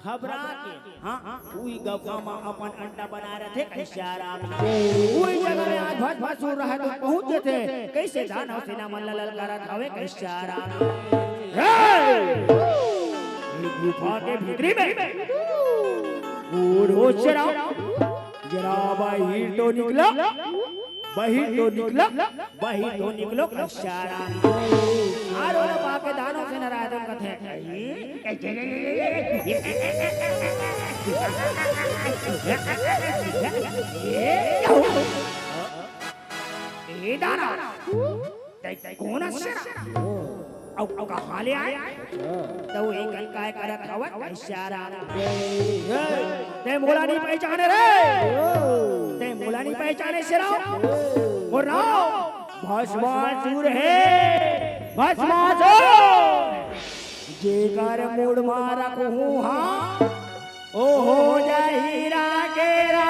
घबरा के, हाँ, उही गुफा म अपन अड्डा बनाय रथे कहिसे राम। उही जगह में आज भस्मासुर राहत पहुंच जथे। कइसे दानव सेना मन ल ललकारत हवे कहिसे राम। हे! ये गुफा के भीतरी में कोन हो श्री राम? जरा बाहिर तो निकलो, बाहिर तो निकलो, बाहिर तो निकलो कहिसे राम। अउ ओला पाके दानव सेना राहत कथे, ए दानव, तैं कोन हस श्री राम? अउ, अउ कहाँ ले आय? त वो एक काय करत हवय कहिसे राम। तैं मोला नइ पहिचाने रे। तैं मोला नइ पहिचाने श्री राम। मोर नाम भस्मासुर हे। भस्मासुर। जेकर मुड़ मा रखहूं हाथ, ओ हो जाही राखेरा।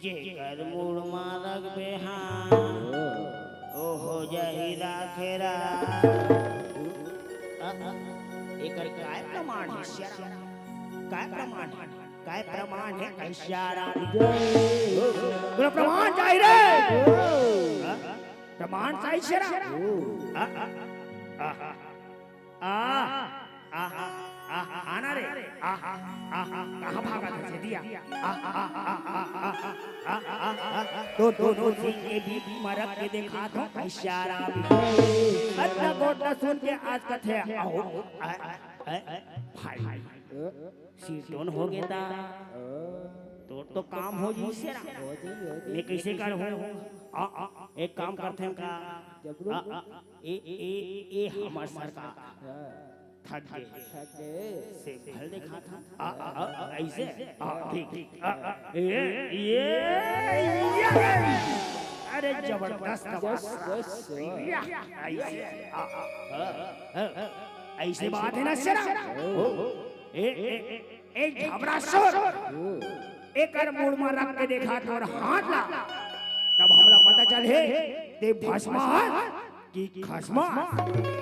जेकर मुड़ मा रखबे हाथ, ओ हो जाही राखेरा। एकर काय प्रमाण हे श्री राम? काय प्रमाण हे? काय प्रमाण हे कहिसे राम? तोला प्रमाण चाही रे। हाँ? प्रमाण चाही श्री राम। हाँ, हाँ, हाँ, हाँ, हाँ, हाँ, हाँ, हाँ, आना रे। हाँ, हाँ, हाँ, हाँ, कहाँ भागत हस एती? हाँ, हाँ, हाँ, हाँ, हाँ, हाँ, हाँ, हाँ, हाँ, हाँ, हाँ, तो दोनों सिंह के बीच म रख के देखात हंव कहिसे राम। अतना गोठ ल सुन के आज कथे, अहो, आ, आ, आ, भाई। सिरतोन हो गे ता। तोर तो काम हो जही श्री राम। मैं कइसे करहूं? आ, आ, एक काम करथन का? आ, आ, ए, ए, ए, हमर सरकार। थक गे। से भल देखात हंव। आ, आ, आ, अइसे? आ, ठीक, ठीक। आ, आ, ए, ए, ए, अरे जबरदस्त बात। या, अइसे। आ, आ, आ, आ, अइसे बात हे ना श्री राम? ए, ए, ए, ए, घबरासुर, एकर मुड़ म रख के देखा तोर हाथ ला, तब हमला पता चलही, तैं भस्म हस कि खस्म,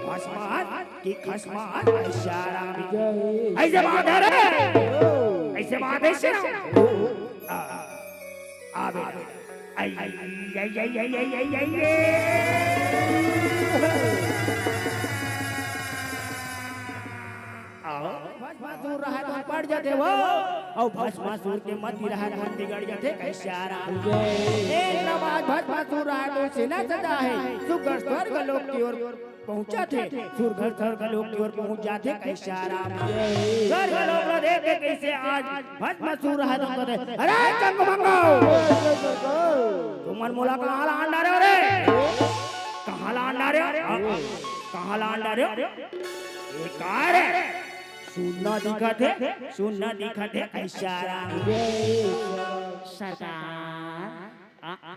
भस्म हस कि खस्म हस, कहिसे राम। अइसे बात हे रे, अइसे बात हे श्री राम। आ, आ, आ, बे। आई, आई, आई। अहो, भस्मासुर राहत म पड़ जाथे वो, अउ भस्मासुर के मति राहत म बिगड़ जाथे कहिसे राम। एक नवाज भस्मासुर राहत म सेना सजा हे, सुग्घर स्वर्ग लोक के ओर पहुंचथे, सुग्घर स्वर्ग लोक के ओर पहुंच जाथे कहिसे राम। स्वर्ग लोक ल देख के कइसे आज भस्मासुर राहत म कथे, अरे चंगू मंगू, तुमन मोला कहाँ लान डारे हो रे? कहाँ लान डारे हो? कहाँ लान डारे हो? ए का रे? सुन्ना दिखत हे, सुन्ना दिखत हे, कहिसे राम। सरकार, आ, आ,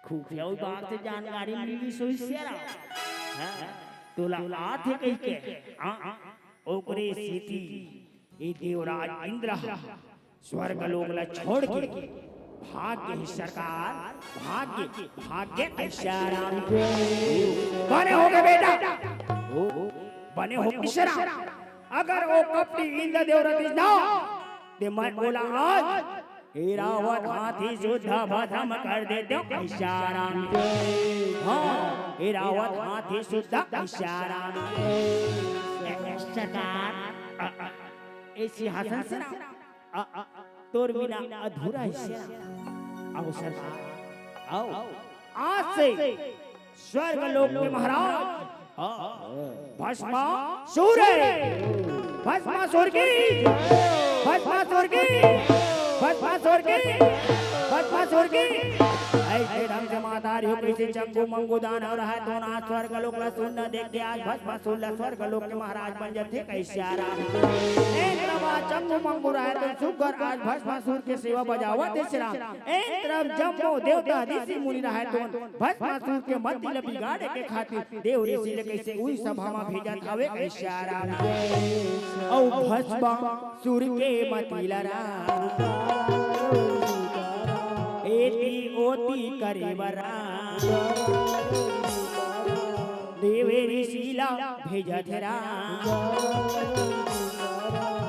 खुफिया विभाग से जानकारी मिल गिस होही श्री राम। हाँ, तोला आथे कहिके, आ, आ, ओकरे सेती ए देवराज इंद्र ह स्वर्ग लोक ल छोड़ के भाग गे हे सरकार, भाग गे, भाग गे कहिसे राम। बने हो गे बेटा, बने हो गे श्री राम। अगर ओ कपटी इंद्र देव रहितिस ना, ते मैं ओला आज ऐरावत हाथी सुद्धा भस्म कर देतेंव कहिसे राम। हाँ, ऐरावत हाथी सुद्धा कहिसे राम। ए, ए, सरकार, अ, अ, ए सिंहासन श्री राम, अ, अ, तोर बिना अधूरा हे श्री राम। आओ सरकार, आओ। आज से स्वर्ग लोक के महाराज, हाँ, भस्मासुर हे। भस्मासुर की भस्मासुर की, भस्मासुर की, भस्मासुर की। ऐसे ढंग से महतारी हो, कइसे चंगू मंगू दानव रहय, तो ना स्वर्ग लोक ला सुन देख के आज भस्मासुर ला स्वर्ग लोक के महाराज बन जाथे, कइसे आराम। एक तरफ आज चंगू मंगू रहय, तो सुग्घर आज भस्मासुर के सेवा बजावत हे श्री राम। एक तरफ जम्मो देवता ऋषि मुनि रहय, तो भस्मासुर के मति ल बिगाड़े के खातिर देव ऋषि ल कइसे उही सभा म भेजत हवे, कइसे आराम। अउ भस्मासुर के मति ल राम, एती ओती करे बर राम। देव ऋषि ला भेजत हे राम।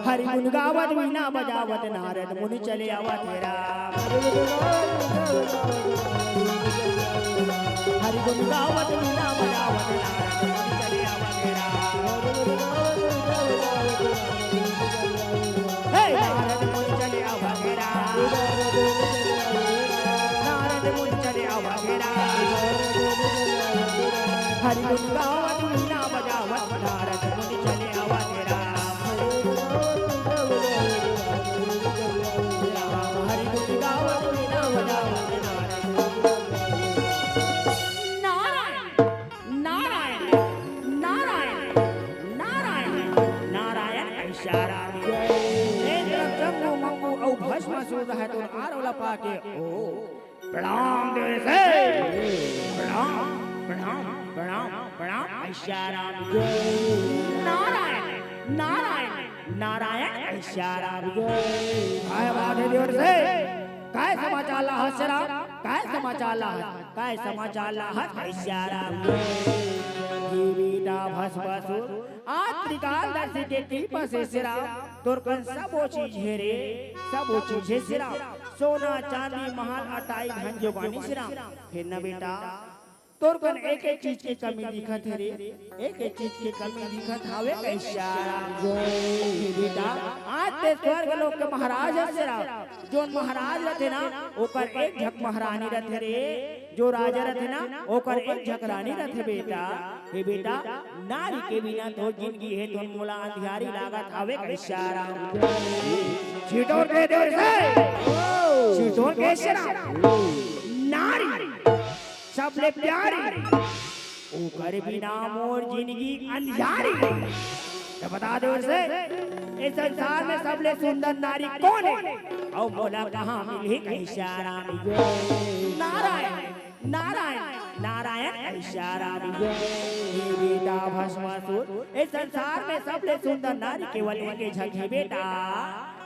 हरि गुण गावत वीणा बजावत नारद मुनि चले आवत हे राम। हरि गुण गावत वीणा बजावत नारद मुनि चले आवत हे राम। हे नारद मुनि चले आवत हे राम। नारद मुनि चले आवत हे राम। हरि गुण गावत वीणा बजावत नारद मुनि चले आवत हे राम। हरि गुण गावत वीणा बजावत नारद। नारायण, नारायण, नारायण, नारायण, नारायण, ऐसा राम। एक तरफ जम्मू मंगू अउ भस्मासुर रहय, तो आरो ला पाके, ओ, प्रणाम देव ऋषि। प्रणाम, प्रणाम, प्रणाम, प्रणाम। ऐसा राम। नारायण, नारायण, नारायण। ऐसा राम। काय बात हे देव ऋषि? काय समाचार ला हस श्री राम? काय समाचार ला हस? काय समाचार ला हस? ऐसा राम। हे बेटा भस्मासुर, आज त्रिकालदर्शी के कृपा से श्री राम, तोर कन सबो चीज हे रे, सबो चीज हे श्री राम। सोना, चांदी, महल, अटारी, धन, जोगानी श्री राम। फेर न बेटा, तोर कन एक एक चीज के कमी दिखत हे रे, एक एक चीज के कमी दिखत हावे कइसे श्री राम। हे बेटा, आज तें स्वर्ग लोक के महाराज हस श्री राम। जोन महाराज रथे ना, ओकर एक झक महारानी रथे रे। जो राजा रथे ना, ओकर एक झक रानी रथे बेटा। हे बेटा, नारी के बिना तोर जिनगी हे, तोर मोला अंधियारी लागत हावे कइसे श्री राम। छिटोर के देव ऋषि, छिटोर के श्री राम। नारी सबले प्यारी, ओकर बिना मोर जिनगी अंधियारी। त बता देव ऋषि, ए संसार में सबले सुंदर नारी कोन हे? अउ मोला कहाँ मिलही कइसे श्री राम। नारायण, नारायण, नारायण कइसे श्री राम। हे बेटा भस्मासुर, ए संसार में सबले सुंदर नारी केवल एके झक हे बेटा।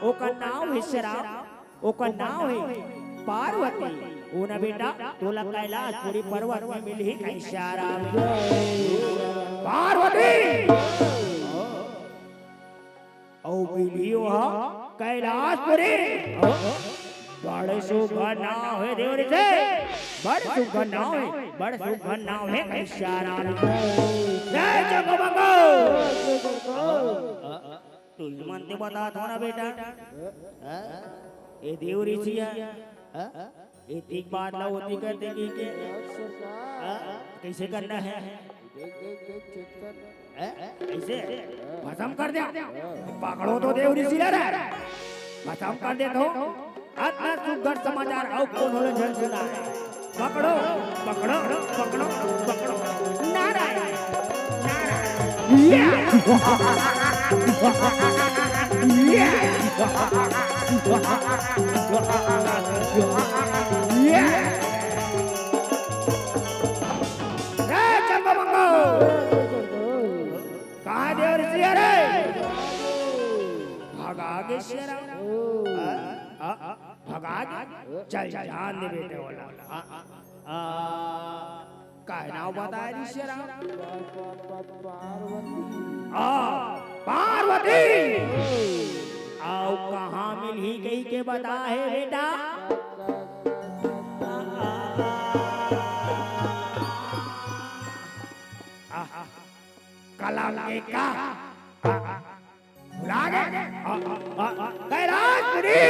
ओकर नाव हे श्री राम। ओकर नाव हे पार्वती। ओ न बेटा, तोला कैलाशपुरी पर्वत में मिलही कइसे श्री राम। पार्वती! अउ मिलही ओहा कैलाशपुरी। बड़ सुघर नाव हे देव ऋषि, बड़ सुघर नाव हे, बड़ सुघर नाव हे कइसे श्री राम। जय जगमंगल। तुमन ते बतात हो ना बेटा, हाँ? ए देव ऋषि हे, हाँ? एतिक बात ला ओती करते कि के, हाँ? कइसे करना हे? हाँ? कइसे? भसम कर दे। पकड़ो तो देव ऋषि ला रे। भसम कर दे तो। अतना सुघर समाचार अउ कोनो ल झन सुनाय। पकड़ो, पकड़ो, पकड़ो, पकड़ो। नारायण, नारायण। या! या! या! रे चंद्रमंगो! कहाँ देव ऋषि हे रे? भगा गे श्री राम। आ, आ, आ, भगा गे? चल, जान दे बेटे ओला। आ, आ, आ, काय नाव बताय ऋषि राम? आ, पार्वती। अउ कहाँ मिलही कहिके बताय हे बेटा? आ, आ, आ, आ, आ, कलम के का? भुला गे? आ, आ, आ, आ, कैलाशपुरी।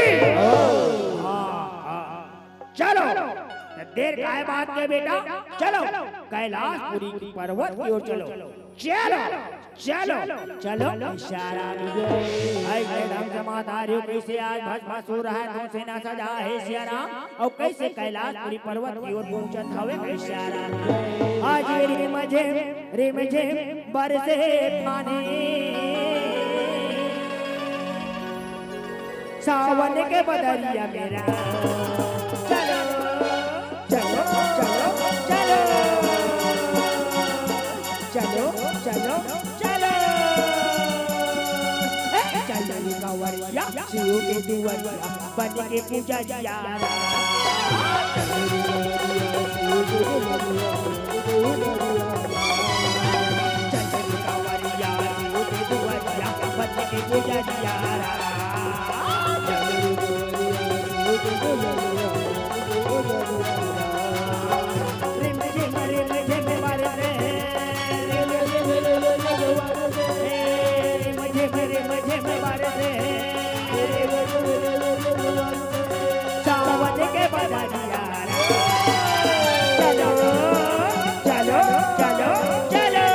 हाँ, हाँ। चलो, देर काय बात के बेटा, चलो, कैलाशपुरी की पर्वत की ओर चलो। चलो, चलो, चलो, इशारा भी। ऐसे ढंग से माता रे, कैसे आज भस्मासुर है, दो सेना सजा है सियाराम, अउ कैसे कैलाशपुरी पर्वत की ओर पहुंचत हवे, इशारा भी। आज रिमझिम, रिमझिम बरसे पानी, सावन के बदरिया मेरा। चलो, चलो, चलो, चलो। चलो, चलो, चलो। ए, चल रे कांवरिया, शिव के दुआरिया, बन के पुजरिया। चल रे कांवरिया, शिव के दुआरिया, बन के पुजरिया। रिम झिम रिम झिम बरसे, रिम झिम रिम झिम बरसे, सावन के बदरिया। चलो, चलो, चलो, चलो।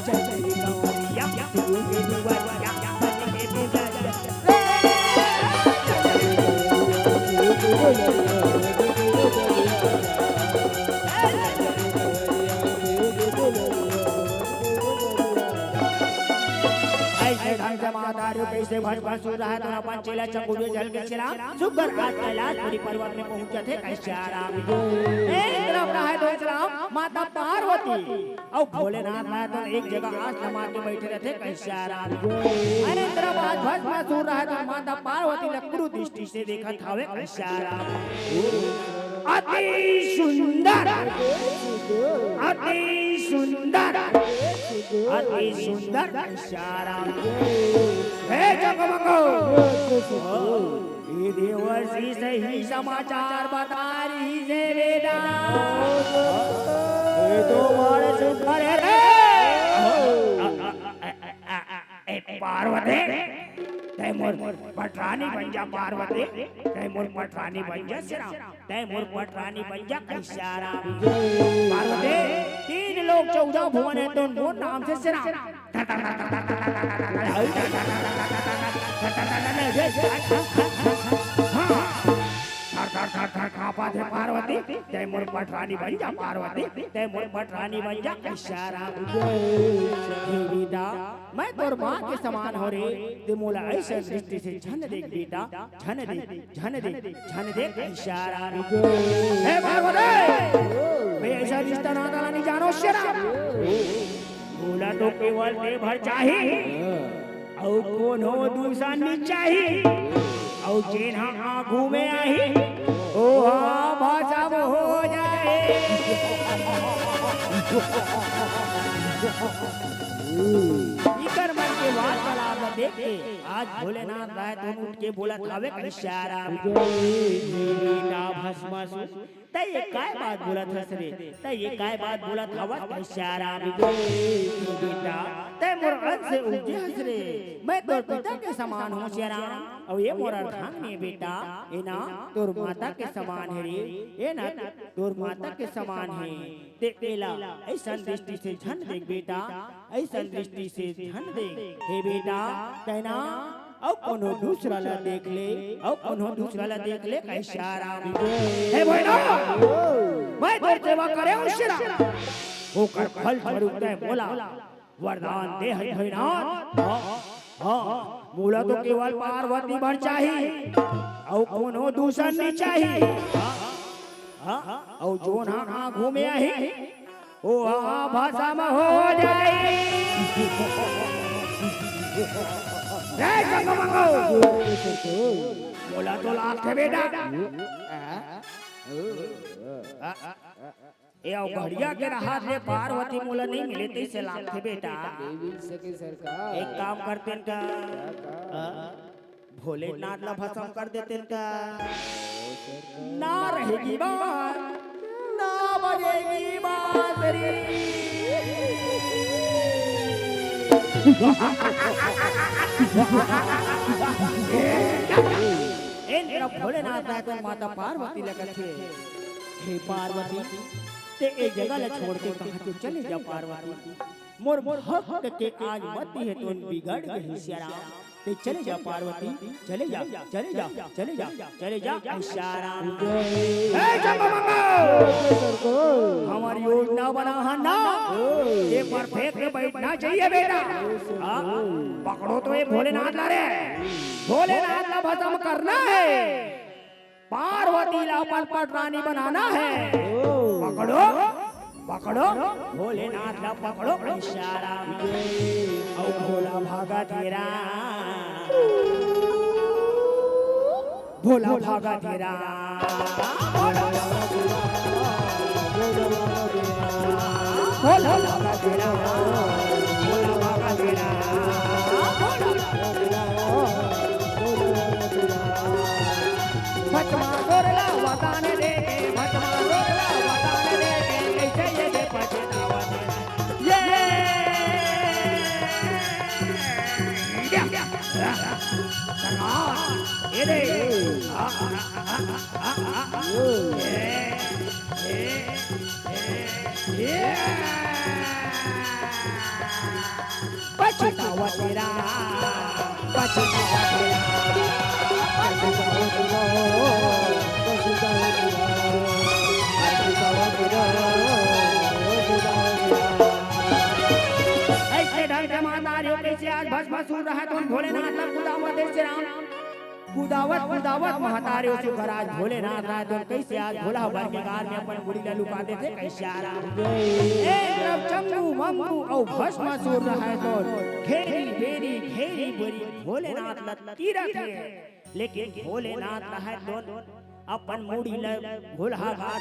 चल रे कांवरिया, शिव के दुआरिया, बन के पुजरिया। ऐसे ढंग से माता रे, कैसे भस्मासुर रहा तो अपन चेला चंगुल जल के चला। सुग्घर आज कैलाशपुरी पर्वत में पहुंचत हे कैसे आराम। ए, तरफ रहा है तो चला माता पार्वती। अउ भोलेनाथ ला तो एक जगह आस लमा के बइठे रहिथे, कैसे आराम। अरे, इंद्र बास भस्मासुर रहा तो माता पार्वती ला कुरु दृष्टि से देखत हवे, कैसे आराम। अति सुंदर, अति सुंदर, अति सुंदर, कैसे आराम। हे जगमगो। ए देवर्षि सही समाचार बता रही से बेटा। ए तो बड़ सुघर हे रे। ए पार्वती, तैं मोर पटरानी बन जा पार्वती, तैं मोर पटरानी बन जा सिरा, तैं मोर पटरानी बन जा कैसे आराम। पार्वती, तीन लोक चौदह भुवन हे तो मोर नाम से सिरा। थर थर थर थर कांपत हे पार्वती, तैं मोर पटरानी बन जा पार्वती, तैं मोर पटरानी बन जा। इशारा। हे बेटा, मैं तोर माँ के समान हो रे, तैं मोला ऐसे दृष्टि से झन देख बेटा, झन देख, झन देख, झन देख। इशारा। हे पार्वती, मैं ऐसा रिश्ता नाता नहीं जानो शेरा। मोला तो केवल तैं भर चाही, अउ कोनो दूसर नी चाही, अउ जेन ह आगू में आही, ओ ह भसम हो जाही। इकर मन के वार्तालाप ला देख के आज भोलेनाथ राय तो उठ के बोलत हवे, कैसे आराम। बेटा भस्मासुर, तैं ये काय बात बोलत हस रे? तैं ये काय बात बोलत हवस? कैसे आराम रे बेटा, तैं मोर अंश से उपजे हस रे। मैं तोर पिता के समान हूँ शेरा, अउ ये मोर अर्धांगिनी बेटा, ये ना तोर माता के समान हे रे, ये ना तोर माता के समान हे। तैं एला ऐसन दृष्टि से झन देख बेटा, ऐसन दृष्टि से झन देख। हे बेटा, तैं ना अउ कोनो दूसरा ला देख ले, अउ कोनो दूसरा ला देख ले, कैसे आराम। हे भोलेनाथ, मैं तोर सेवा करे हूँ शेरा, ओकर फल स्वरूप तैं मोला वरदान दे हे भोलेनाथ। हाँ, हाँ, मोला तो केवल पार्वती भर चाही, अउ कोनो दूसर नी चाही। हाँ, हाँ, अउ जोन ह आगू में आही, ओ ह भसम हो जाही। जय जगमगो। मोला तो लागथे बेटा, ए अउ घड़िया के रहत ले पार्वती मोला नइ मिले तइसे लागथे बेटा। नइ मिल सके सरकार। एक काम करतेन का, का? भोलेनाथ ला भसम कर देतेन का। ना रहेगी बांस, ना बजेगी बांसुरी। ए तरफ भोलेनाथ राय तो माता पार्वती ला कथे, हे पार्वती, ते ए जगह ला छोड़ के कहाँ तो चले जा पार्वती। मोर भक्त के आज मति हे तोन बिगड़ गे हे सियाराम। ते चले जा पार्वती, चले जा, चले जा, चले जा, चले जा, ए सियाराम। ए जंगमंगो, हमर योजना बना हे ना, ये perfect बैठना चाहिए बेटा। हाँ, पकड़ो तो ये भोलेनाथ ला रे, भोलेनाथ ला भस्म करना है। पार्वती ला अपन पटरानी बनाना है। पकड़ो, पकड़ो, भोलेनाथ ला पकड़ो, इशारा। अउ भोला भागा तेरा, भोला भागा तेरा, भोला भागा तेरा, भोला भागा तेरा, भोला भागा तेरा, भोला भागा तेरा। भस्मासुर ला वरदान देके, भस्मासुर ला वरदान देके, कैसे ये दे पछतावत हे। ये, ये, ये, ये दे। आ, आ, आ, आ, आ, आ, आ, आ, ये, ये, ये, ये। पछतावा तेरा, पछतावा तेरा, पछतावा तेरा, पछतावा तेरा, पछतावा तेरा, पछतावा तेरा। ऐसे ढंग के महतारी हो, कैसे आज भस्मासुर रहा तो भोलेनाथ ला कुदावत हे राम। कुदावत कुदावत महतारी हो सुखराज भोलेनाथ रहा तो कैसे आज भोला बर के गार में अपन मुड़ी ला लुका देथे कैसे आराम। एक तरफ चंगू मंगू अउ भस्मासुर रहा तो घेरी बेरी घेरी बोरी भोलेनाथ ला तीरथ हे। लेकिन भोलेनाथ रहा तो अपन मुड़ी ला भोला गार